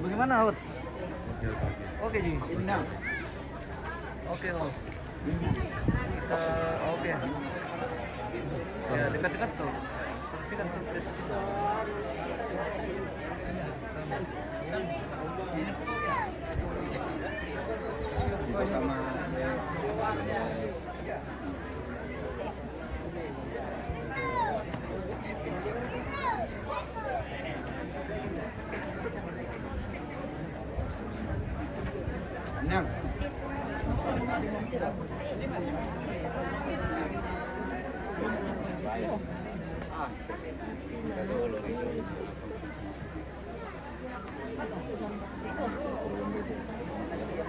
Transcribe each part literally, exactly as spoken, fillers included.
Bagaimana, Hots? Oke, Ji. Oke, Hots. Kita oke. Ya, dekat-dekat tuh. Dekat tuh. Sama.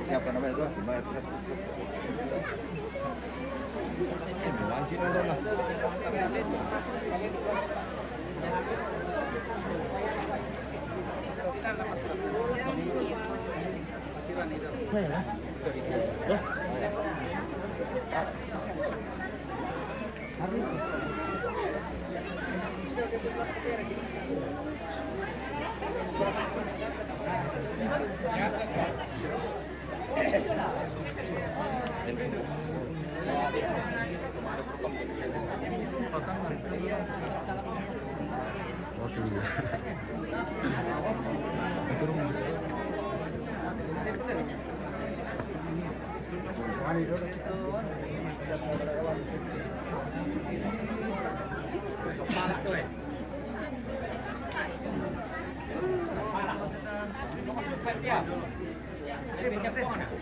Siapa namanya tuh?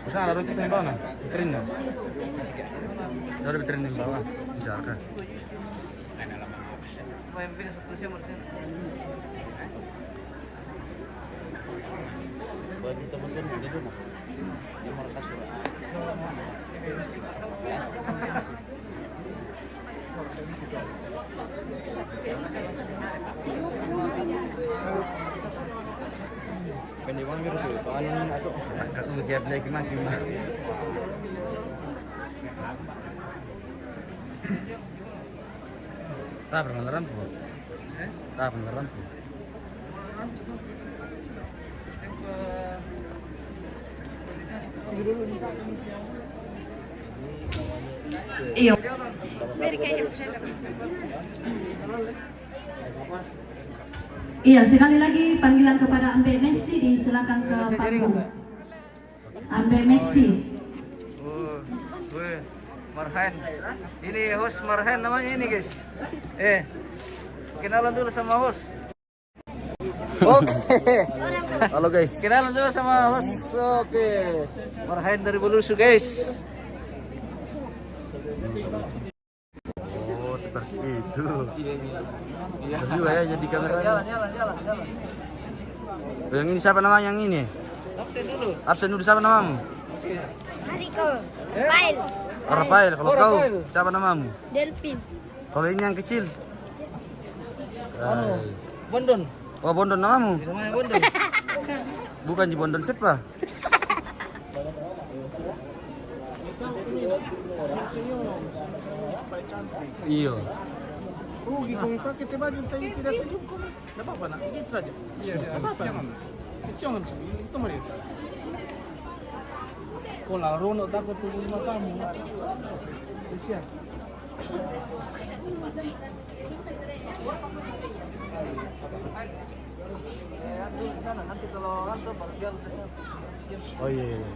Bisa ada roti sembana, vitrina. Ada vitrina di bawah, bisa kan. Bagi teman-teman gitu, nah. Dia mau kasih. Pwede bang gitu tuh, anu, atau? Katong bikin black man, gimana? Tap, pernah rampu. Tap, pernah rampu. Iya. Iya, sekali lagi panggilan kepada Ambe Messi, disilakan ke panggung. Ambe Messi. Oh, weh, Marhain. Ini host Marhain namanya ini, guys. Eh, kenalan dulu sama host. Oke. Halo, guys. Kenalan dulu sama host. Oke. Marhain dari Bulusu, guys. Oh, seperti itu. Iya, iya. Iya. Bisa juga ya jadi kamera. Jalan, jalan, jalan, jalan. Yang ini siapa nama yang ini? Absen dulu. Absen dulu, siapa namamu? Oke. Mariko. Eh? Rafael. Oh, Rafael. Kalau kau, Rafael, siapa namamu? Delvin. Kalau ini yang kecil? Anu, eh, Bondon. Oh, Bondon namamu? Namanya Bondon. Bukan Ji Bondon siapa? Iya. Rugi kau pakai te baju, te tidak sejuk kau. Tidak apa-apa, nak. Begitu saja. Iya, iya. Tidak apa-apa. Jangan. Jangan. Itu mari. Kau lah, Rono takut tunggu lima kamu. Siap. Oh, iya, iya.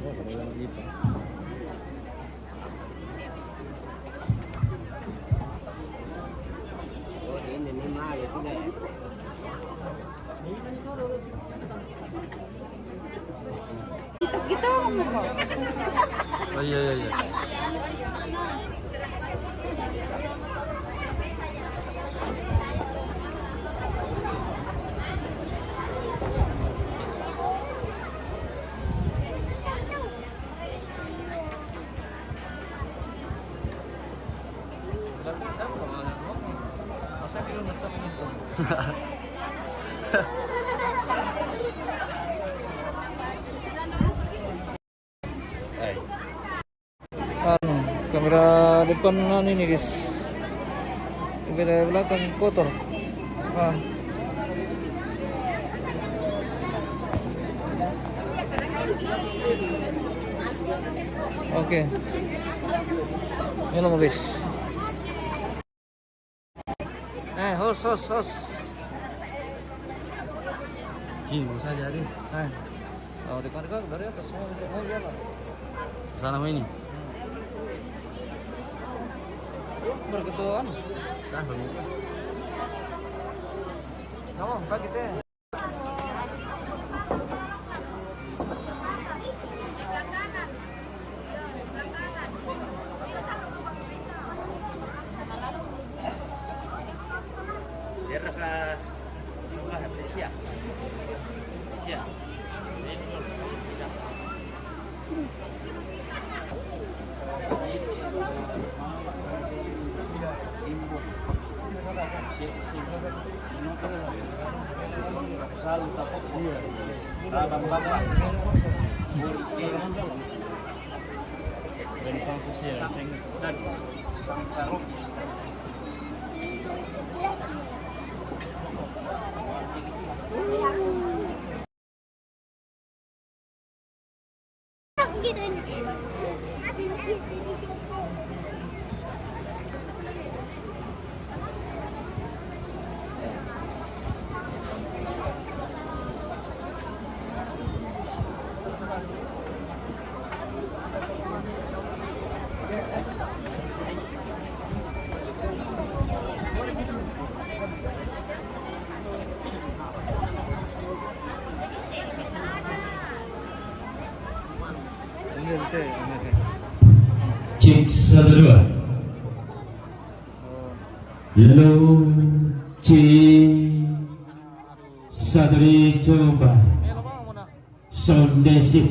Oh, kalau yang itu. Oh, iya, iya, iya. Anu, kamera depan anu ini, guys. Kamera belakang kotor. Ah. Oke. Ini lo, guys. Eh, host, host, host. Sini, bisa jadi. Eh. Oh, dekat-dekat dari atas semua, mau dia apa? Sana ini. Berketuaan. Dah, belum. Kamu, Pak, kita. Cek satu dua. Lu, cek. Satu, dicoba. Sound desik.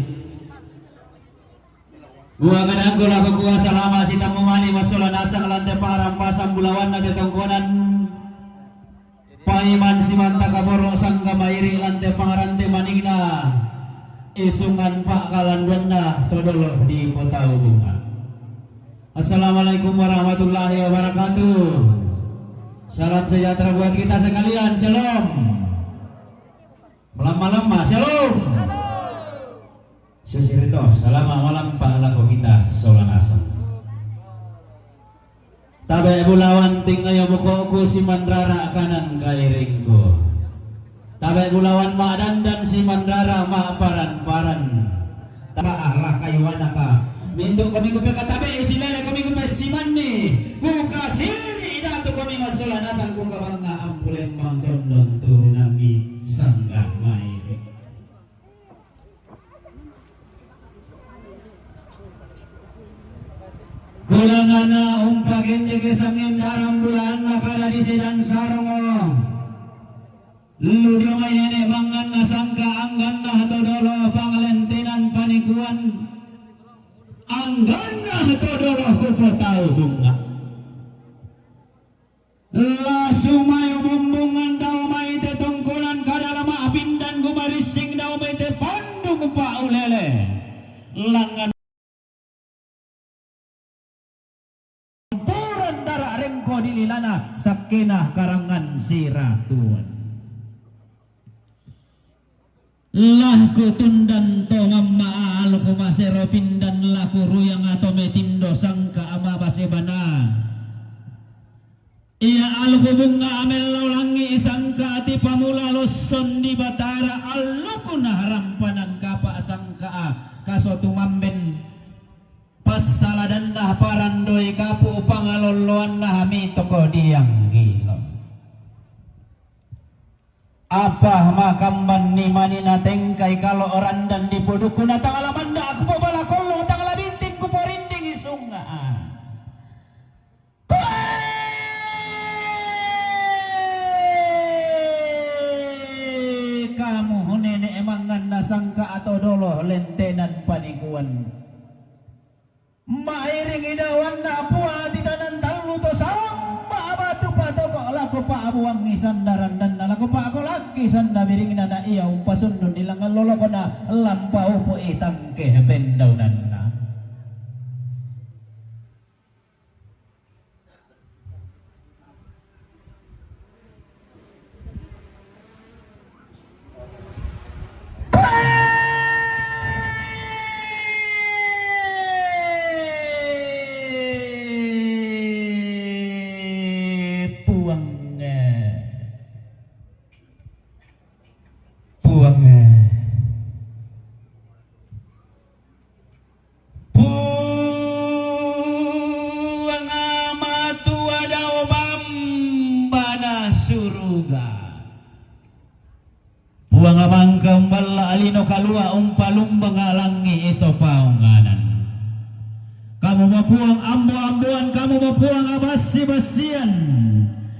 Wa kadang kula kuasa lama si tamu mali masola nasang lante parampa sambulawan na tetongkonan. Paiman si manta kaboro sangga mairi lante pangarante maningna. Isungan pa kalanduanna todolo di Potau Bunga. Assalamualaikum warahmatullahi wabarakatuh. Salam sejahtera buat kita sekalian. Shalom. Malam-malam, Mas. Shalom. Sesirito, salama' malampa lako kita sola nasang. Tabe' bulawan tingayo buko'ku si manrara kanan kairingku. Tabe' bulawan ma'dandan si manrara ma'paran-paran. Taba' ahlaka iwanaka. Mintu' komi kupekatabe'i silele komi kupessimanni. Kukasiri' datu komi massola nasang kukabanga ampulemmang tondon tunangi sangga mairi'. Kulangana umpagendege sangin daran bulaanna kada di sedan sarongo. Lu dio mai nene' manganna sangka angganna to dolo panglentenan panikuan angganna to dolo kupotau bunga. Lasu mai ubumbungan dao mai te tongkonan kadala ma'pindan gumarissing dao mai te pandung pa'ulele. Langngan puran dara' rengko di lilana sakkena karangan siratuan. Lah kutundan to mamma'a alku masero pindan la kuruyang ato metindo sangka ama base bana. Ia alku bunga amellau langi sangka ati pamula losson di Batara alluku na harampanan kapa sangka a kaso tumamben passaladanna parandoi kapu pangalolloanna hamitoko dianggilo. Apa makambanni mani natengkai kalo randan dipu Dukuna tang la manda' kupobalakolo, tang la binting kuporindingi sunga'. Koe kamu nene' manganna sangka' to dolo lentenan panikuan. Ma'iring idawanna Puang titanan tallu to samba' batu patoko' lako pa'buangi sanda randanna, lako pa'kolakki sanda biringna, na ia umpasundun ilangan lolokona lampa upu'i tangke pendaunanna. Puang, Puang. Puang Matua dao bambana suruga. Puang bangka umballa alino kalua umpalumbang langi' to paonganan. Kamu mo Puang ambo-amboan, kamu mo Puang bassi-bassian.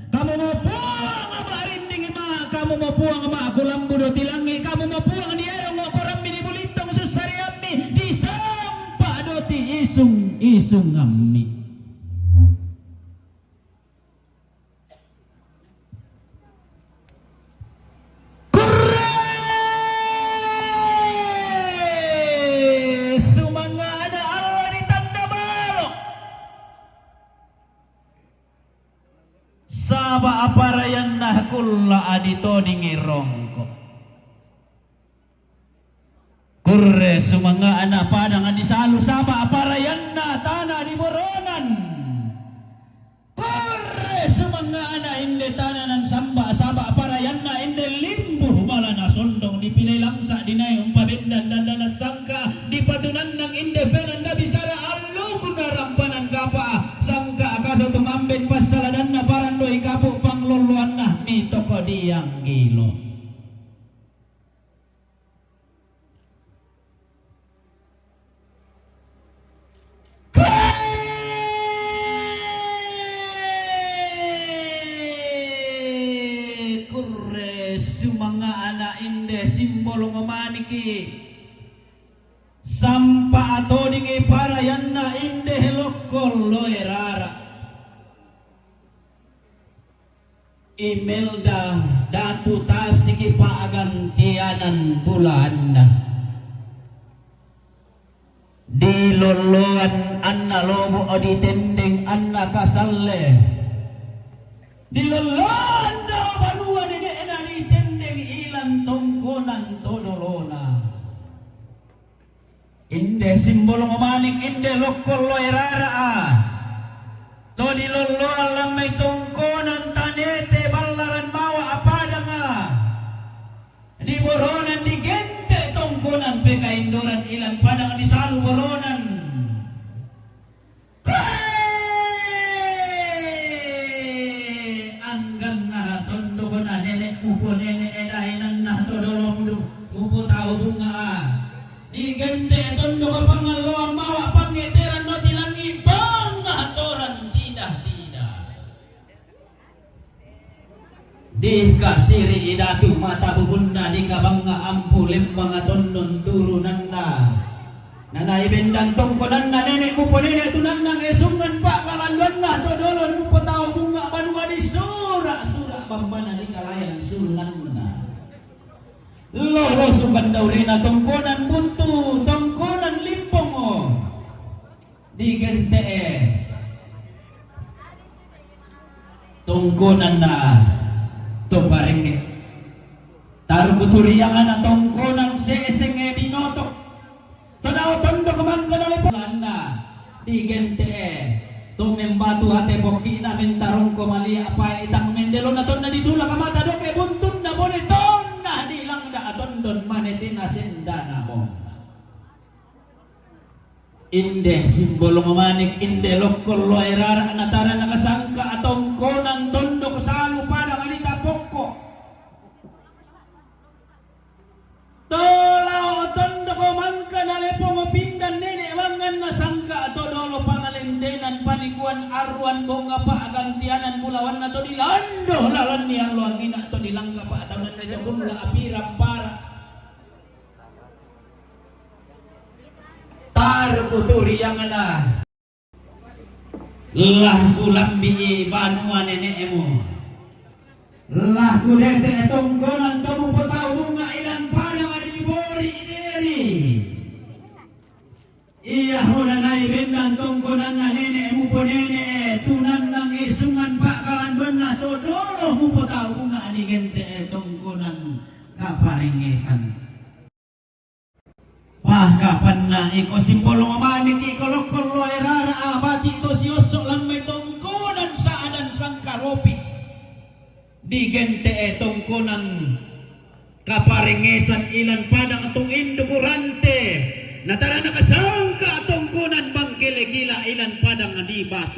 Kamu mo Puang ma'rinding ma, kamu mo Puang ma'kulambu doti langi', kamu mo Puang dierong korammi di bulintong sussariammi, disampa doti isung-isungammi. Kurre sumanga'na allo ditanda balo. Saba' aparayanna kulla' aditodingi rongko'. Kurre sumanga'na padang disalu saba' aparayanna tana di boronan. Kurre sumanga'na inde tana nan samba' saba' aparayanna inde limbu bala nasondong dipilai langsa' dinai umpabendan dandana sangka' dipatunannang inde penan nabisara allukunna rampanan kapa' sangka' kaso tumamben passaladanna parandoi kapu' panglolloanna mitoko dianggilo. Kurre sumanga'na inde simbolong maniki. Sampa' todingi parayanna inde lokkon loe rara. Imelda Datu Tasiki pa'gantianan bulaanna. Dilolloan anna lobo' ditendeng anna kasalle. Dilolloan dao banua nene'na ditendeng ilan tongkonan to dolona. Inde simbolong manik inde lokkon loe rara'a. To dilolloan lammai tongkonan tanete ballaran mawa apadanga. Di boronan digente' tongkonan pekaindoran ilan padang disalu boronan. Koe angganna tondok na nene' mupo nene' edaenanna to dolo mudu mupo tau bunga. Digente' tondok pangalloang mawa pangngeteran no tilangi bangatoran tidak-tidak. Dikasiri idatu mata bubunna dikabangnga ampu lembang tondon turunanna. Nanai bendang tongkonanna nene' mupo nene' tunanna ngesungan pa'kalanduanna to dolon mupo tau bunga banua disura-sura bambana dikalayan surunanna. Lolo sukan daurena tongkonan buntu, tongkonan limbongo. Digente'e tongkonanna to parengnge. Tarukuturiangana tongkonan se'senge binoto. Todao tondok mangkana lepolanna digente'e. To membatu ate bokki'na mentarongko malia pae itang mendelona tonna ditulak mata doke buntunna bone tonna dilangda tondon mane tena sendana mo. Inde simbolong manik inde lokkon loe rara' natara nakasangka tongkonan tondok salu pada manita pokko. Tolao tondok man Lepongo pindan nene' wanganna sangka to dolo pangalentenan panikuan arruan bonga pa'gantianan bulawanna to dilando lalanni alloangina to dilangka pa'taunanna to bulla api rampara. Tarku turiangna. Lah kulambi'i banua nene'mu. Lah kudete tongkonan to mupotau bunga ilan padang di bori deri. Iya honanai bendang tongkonanna nene'mu ponene tunannang isungan pa'kalanduanna to dolo mupotau bunga di gente tongkonan kaparengngesan. Pahkapanna iko simpolo mamaniki iko lokkollo erara abati to siosso lammai tongkonan sa'dan sangkaropi. Digente tongkonan kaparengngesan ilan padang tong induku rante. Natara nakasangka tongkonan bangkele gila ilan padang di batu.